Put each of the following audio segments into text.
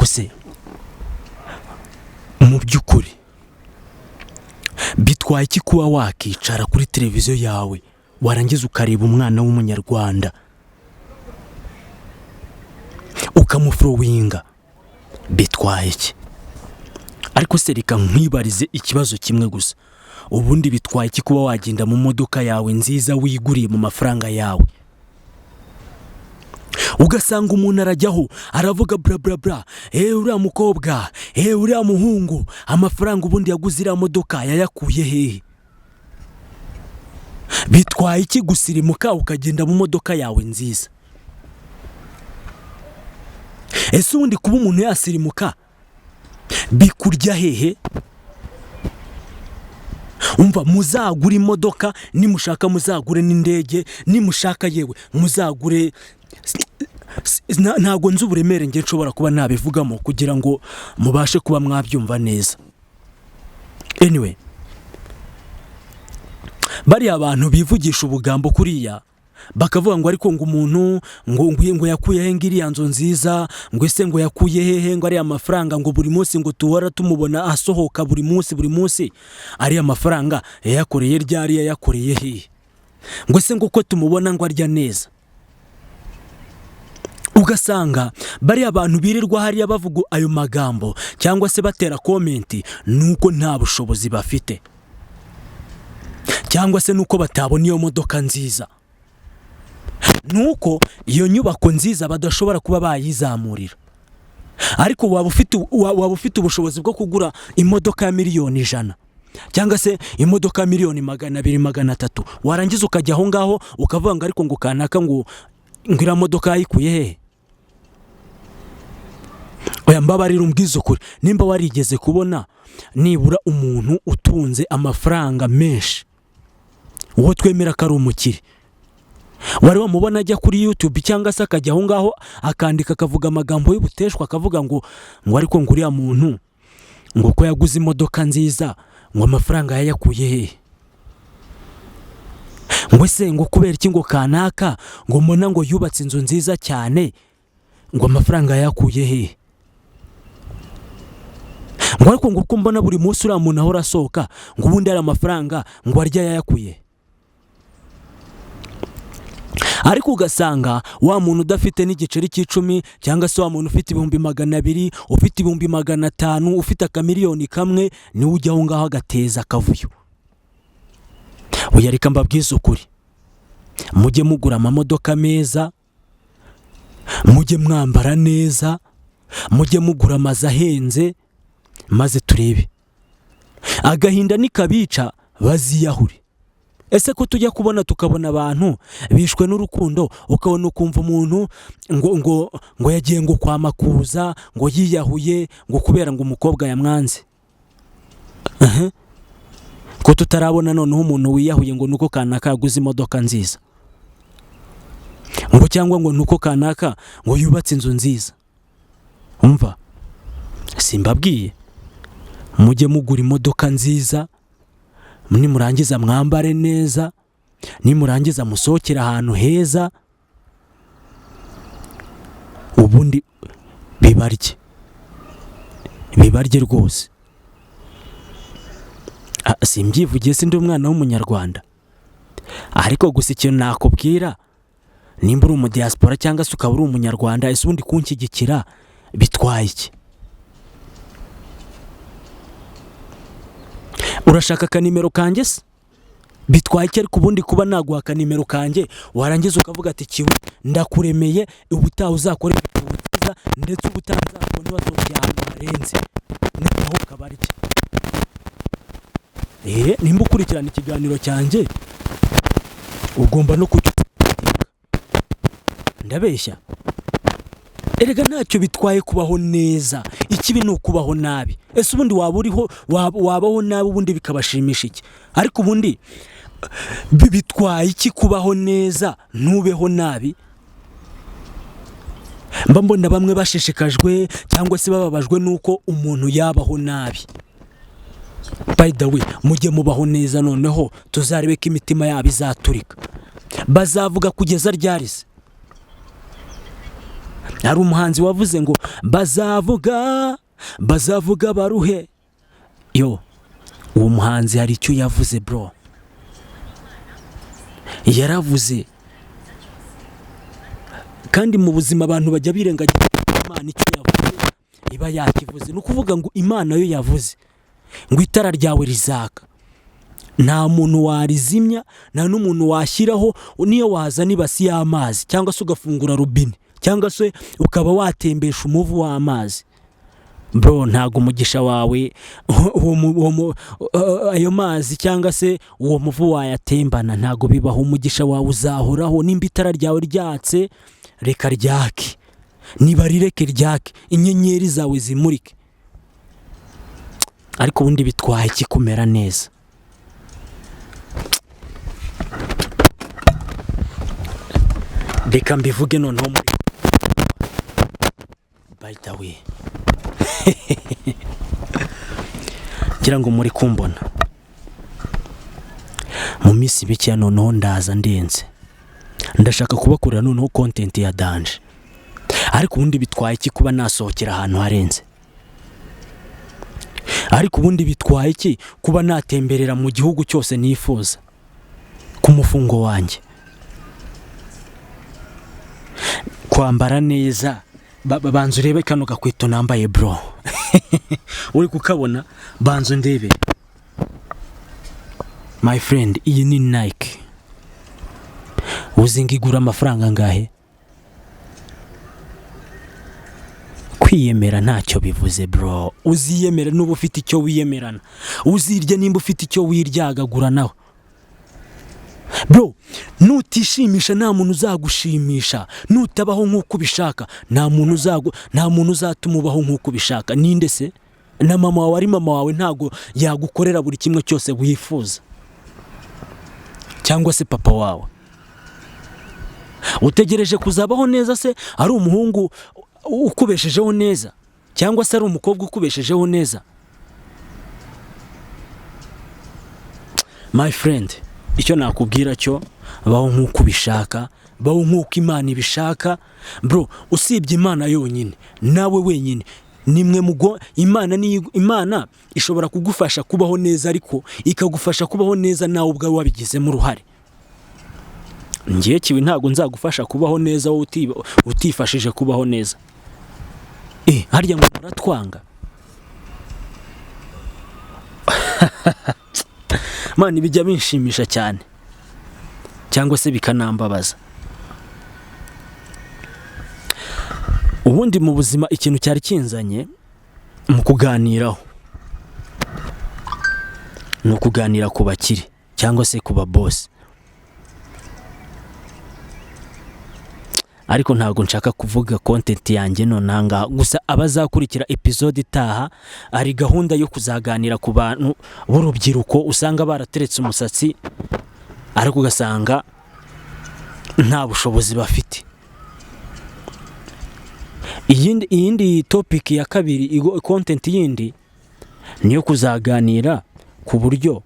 Se mu by'ukuri bitwaye iki kuba wakicara kuri televiziyo yawe, warangiza ukareba umwana w'Umunyarwanda, ukamufollowinga? Bitwaye iki? Ariko se reka nkwibarize ikibazo kimwe gusa: ubundi bitwaye iki kuba wagenda mu modoka yawe nziza wiguriye mu mafaranga yawe, ugasanga umuntu arajyaho aravuga bla bla bla, eee, uriya mukobwa, eee, uriya muhungu, amafaranga ubundi yaguze iriya modoka yayakuye hehe? Bitwaye iki gusirimuka ukagenda mu modoka yawe nziza? Ese ubundi kuba umuntu yasirimuka bikurya hehe? Umva, muzagure imodoka nimushaka, muzagure n'indege nimushaka, yewe muzagure. Ntabwo nzi uburemere njye nshobora kuba nabivugamo kugira ngo mubashe kuba mwabyumva neza. Anyway, bariya bantu bivugisha ubugambo kuriya, bakavuga ngo ariko ngo umuntu ngo yakuye he ngo iriya nzu nziza, ngo ese ngo yakuye hehe ngo ariya mafaranga, ngo buri munsi ngo tuhora tumubona asohoka buri munsi buri munsi, ariya mafaranga yayakoreye ryari, yayakoreye hehe, ngo ese ngo uko tumubona ngo arya neza? Ugasanga bariya bantu birirwa hariya bavuga ayo magambo cyangwa se batera comment, nuko nta bushobozi bafite, cyangwa se nuko batabona iyo modoka nziza, nuko iyo nyubako nziza badashobora kuba bayizamurira. Ariko waba ufite ubushobozi bwo kugura imodoka ya miliyoni 100 cyangwa se imodoka ya miliyoni 200, 300, warangiza ukajya aho ngaho ukavuga ngo ariko ngo kanaka ngo iriya modoka yayikuye hehe? Oya, mbabarira umbwize ukuri, nimba warigeze kubona nibura umuntu utunze amafaranga menshi, uwo twemera ko ari umukire, wari wamubona ajya kuri YouTube cyangwa se akajya aho ngaho akandika, akavuga amagambo y'ubuteshwa, akavuga ngo ariko ngo uriya muntu ngo ko yaguze imodoka nziza, ngo amafaranga yayakuye hehe, ngo ese ngo kubera iki ngo kanaka ngo mbona ngo yubatse inzu nziza cyane, ngo amafaranga yayakuye hehe, ngo ariko ngo uko mbona buri munsi uriya muntu ahora asohoka, ngo ubundi ari amafaranga ngo arya yayakuye? Ariko ugasanga wa muntu udafite n'igiceri cy'icumi, cyangwa se wa muntu ufite 200,000, ufite 500,000, ufite akamiliyoni kamwe, niwe ujya aho ngaho agateza akavuyo. Oya, reka mbabwize ukuri: mujye mugura amamodoka meza, mujye mwambara neza, mujye mugura amazu ahenze, maze turebe agahinda nikabica baziyahure. Ese ko tujya kubona tukabona abantu bishwe n'urukundo, ukabona ukumva umuntu ngo yagiye ngo kwa Makuza, ngo yiyahuye ngo kubera ngo umukobwa yamwanze? Ehe. Ko tutarabona noneho umuntu wiyahuye ngo nuko kanaka yaguze imodoka nziza, ngo cyangwa ngo nuko kanaka ngo yubatse inzu nziza? Umva, simbabwiye, mujye mugura imodoka nziza, nimurangiza mwambare neza, nimurangiza musohokere ahantu heza, ubundi bibarye, bibarye rwose. Ah, simbyivugiye, si ndi umwana w'Umunyarwanda? Ariko gusa ikintu nakubwira, nimba uri umudiyasipora cyangwa se ukaba uri Umunyarwanda, ese ubundi kunshyigikira bitwaye iki? Urashaka akanimero kanjye se? Bitwaye iki? Ariko ubundi kuba naguha akanimero kanjye, warangiza ukavuga ati: "Kiwe, ndakuremeye, ubutaha uzakora ibintu byiza, ndetse ubutaha nzakubona wasohokeye ahantu harenze," noneho ukabarya. Nimba ukurikirana ikiganiro cyanjye, ugomba no kujya. Ndabeshya? Erega ntacyo bitwaye kubaho neza, ikibi ni ukubaho nabi. Ese ubundi waba uriho wabaho nabi, ubundi bikabashimisha iki? Ariko ubundi bitwaye iki kubaho neza ntubeho nabi? Mba mbona bamwe bashishikajwe cyangwa se bababajwe n'uko umuntu yabaho nabi. By the way, mujye mubaho neza, noneho tuzarebe ko imitima yabo izaturika. Bazavuga kugeza ryari se? Hari umuhanzi wavuze ngo bazavuga, bazavuga baruhe. Yo, uwo muhanzi hari icyo yavuze bro, yaravuze. Kandi mu buzima abantu bajya birengagiza Imana icyo yavuze iba yakivuze. Ni ukuvuga ngo Imana yo yavuze ngo itara ryawe rizaka, nta muntu warizimya, nta n'umuntu washyiraho, niyo wazana ibasi y'amazi cyangwa se ugafungura robine cyangwa se ukaba watembesha umuvu w'amazi bro, ntago umugisha wawe ayo mazi cyangwa se uwo muvu wayatembana, ntago bibaho. Umugisha wawe uzahoraho. Nimba itara ryawe ryatse, reka ryake, niba rireke ryake, inyenyeri zawe zimurike. Ariko ubundi bitwaye iki kumera neza? Reka mbivuge noneho muri by the way, ngira ngo muri kumbona mu minsi mike noneho ndaza ndenze, ndashaka kubakorera noneho content ya danger. Ariko ubundi bitwaye iki kuba nasohokera ahantu harenze? Ariko ubundi bitwaye iki kuba natemberera mu gihugu cyose nifuza ku mufungo wanjye? Kwambara neza, banza urebe kano gakweto nambaye bro, uri kukabona? Banza ndebe my friend, iyi ni Nike. Uzi ngo igura amafaranga angahe? Kwiyemera ntacyo bivuze bro, uziyemera nuba ufite icyo wiyemerana, uzirya nimba ufite icyo wiryagagura nawe bro. Nutishimisha nta muntu uzagushimisha, nutabaho nk'uko ubishaka nta muntu uzatuma ubaho nk'uko ubishaka. Ninde se? Na mama wawe ari mama wawe ntago yagukorera buri kimwe cyose wifuza, cyangwa se papa wawe. Utegereje kuzabaho neza se ari umuhungu ukubeshejeho neza cyangwa se ari umukobwa ukubeshejeho neza? My friend, icyo nakubwira cyo, baho nk'uko ubishaka, baho nk'uko Imana ibishaka bro. Usibye Imana yonyine, nawe wenyine nimwe mugo. Imana ni Imana ishobora kugufasha kubaho neza, ariko ikagufasha kubaho neza nawe ubwawe wabigizemo uruhare. Ngiye kiwe ntago nzagufasha kubaho neza wowe utifashije kubaho neza. Harya ngo muratwanga man, bijya binshimisha cyane cyangwa se bikanambabaza. Ubundi mu buzima ikintu cyari kinzanye mu kuganiraho ni ukuganira ku bakire cyangwa se ku babosi, ariko ntabwo nshaka kuvuga content yanjye nonaha ngaha. Gusa abazakurikira episode itaha, hari gahunda yo kuzaganira ku bantu b'urubyiruko usanga barateretse umusatsi ariko ugasanga nta bushobozi bafite. Iyindi topic ya kabiri, content yindi niyo kuzaganira ku buryo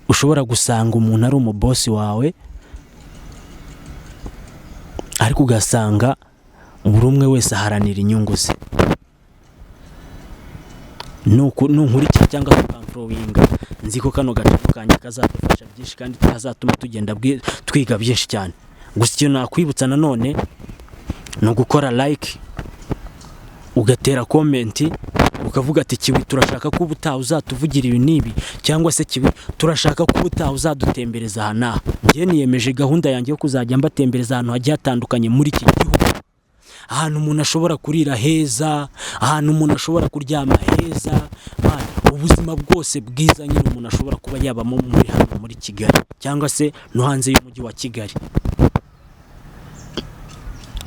ushobora gusanga umuntu ari umubosi wawe ariko ugasanga buri umwe wese aharanira inyungu ze. Nunkurikira cyangwa ukamfollowinga, nzi ko kano gace kanjye kazadufasha byinshi kandi kazatuma tugenda twiga byinshi cyane. Gusa ikintu nakwibutsa nanone ni ugukora like, ugatera comment, ukavuga ati Kiwi turashaka ko ubutaha uzatuvugira ibi n'ibi, cyangwa se Kiwi turashaka ko ubutaha uzadutembereza aha n'aha. Njye niyemeje gahunda yanjye yo kuzajya mbatembereza ahantu hagiye hatandukanye muri iki gihugu, ahantu umuntu ashobora kurira heza, ahantu umuntu ashobora kuryama heza, ubuzima bwose bwiza nyine umuntu ashobora kuba yabamo muri hano muri Kigali cyangwa se no hanze y'umujyi wa Kigali.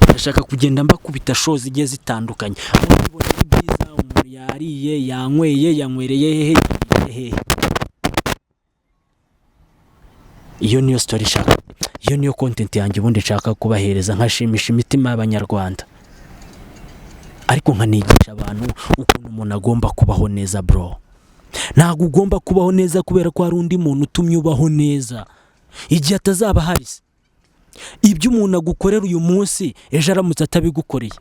Ndashaka kugenda mbakubita show zigiye zitandukanye, aho ubona ari byiza, umuntu yariye, yanyweye, yanywereye hehe, yariye hehe. Iyo niyo story nshaka, iyo niyo content yanjye ubundi nshaka kubahereza, nkashimisha imitima y'Abanyarwanda, ariko nkanigisha abantu ukuntu umuntu agomba kubaho neza bro. Ntabwo ugomba kubaho neza kubera ko hari undi muntu utumye ubaho neza igihe atazaba ahari. Ibyo umuntu agukorera uyu munsi, ejo aramutse atabigukoreye,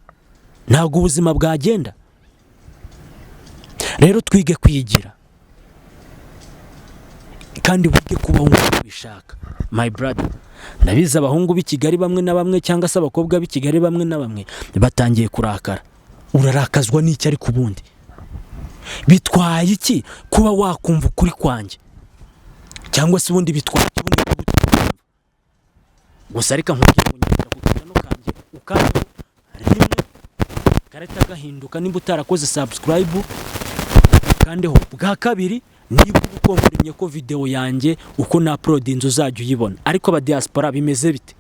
Ntabwo ubuzima bwagenda. Rero twige kwigira kandi wige kubaho nk'uko ubishaka, my brother. Ndabizi, abahungu b'i Kigali bamwe na bamwe cyangwa se abakobwa b'i Kigali bamwe na bamwe batangiye kurakara. Urarakazwa n'iki? Ariko ubundi bitwaye iki kuba wakumva ukuri kwanjye? Cyangwa se ubundi bitwaye iki ubundi kuba utakumva? Gusa reka nkubwire ngo nyandika ku kano kanjye, ukandeho rimwe karahita gahinduka. Nimba utarakoze subscribe, kandeho bwa kabiri niba uba ukonfirmye ko video yanjye uko na uploadinze uzajya uyibona. Ariko aba diaspora bimeze bite?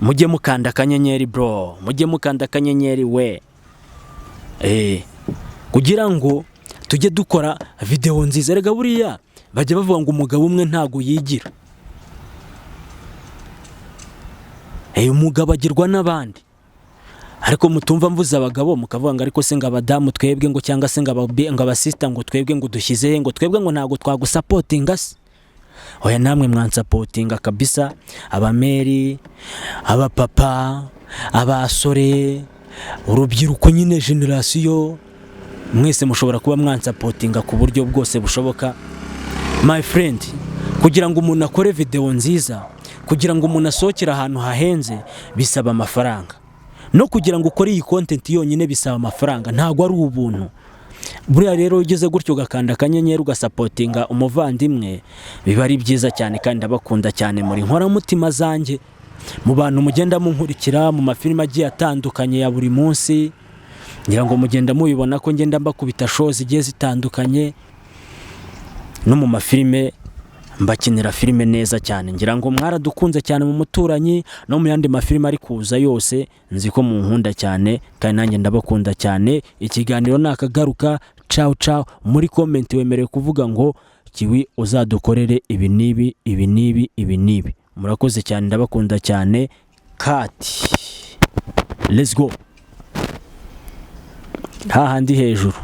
Mujye mukanda akanyenyeri, bro, mujye mukanda akanyenyeri we, kugira ngo tujye dukora video nziza. Rega buriya bajya bavuga ngo umugabo umwe ntago yigira. Umugabo agirwa n'abandi. Ariko mutumva mvuze abagabo mukavuga ngo ariko se ngo abadamu twebwe ngo, cyangwa se ngo abasista ngo twebwe ngo dushyize he, ngo twebwe ngo ntabwo twagusapotinga se? Oya, namwe mwansapotinga kabisa. Abameri, abapapa, abasore, urubyiruko nyine, generation, mwese mushobora kuba mwansapotinga ku buryo bwose bushoboka, my friend. Kugira ngo umuntu akore video nziza, kugira ngo umuntu asohokere ahantu hahenze, bisaba amafaranga. No kugira ngo ukore iyi content yonyine bisaba amafaranga, ntabwo ari ubuntu. Buriya rero ugeze gutyo ugakanda akanyenyeri, ugasapotinga umuvandimwe, biba ari byiza cyane. Kandi ndabakunda cyane, muri nkoramutima zanjye, mu bantu mugenda munkurikira mu mafilime agiye atandukanye ya buri munsi. Ngira ngo mugenda mubibona ko ngenda mbakubita show zigiye zitandukanye, no mu mafilime mbakinira filime neza cyane. Ngira ngo mwaradukunze cyane mu Muturanyi no mu yandi mafilime ari kuza yose. Nzi ko munkunda cyane kandi nanjye ndabakunda cyane. Ikiganiro nakagaruka. Cawu cawu. Muri comment wemerewe kuvuga ngo Kiwi, uzadukorere ibi n'ibi, ibi n'ibi, ibi n'ibi. Murakoze cyane, ndabakunda cyane. Kati, let's go hahandi hejuru.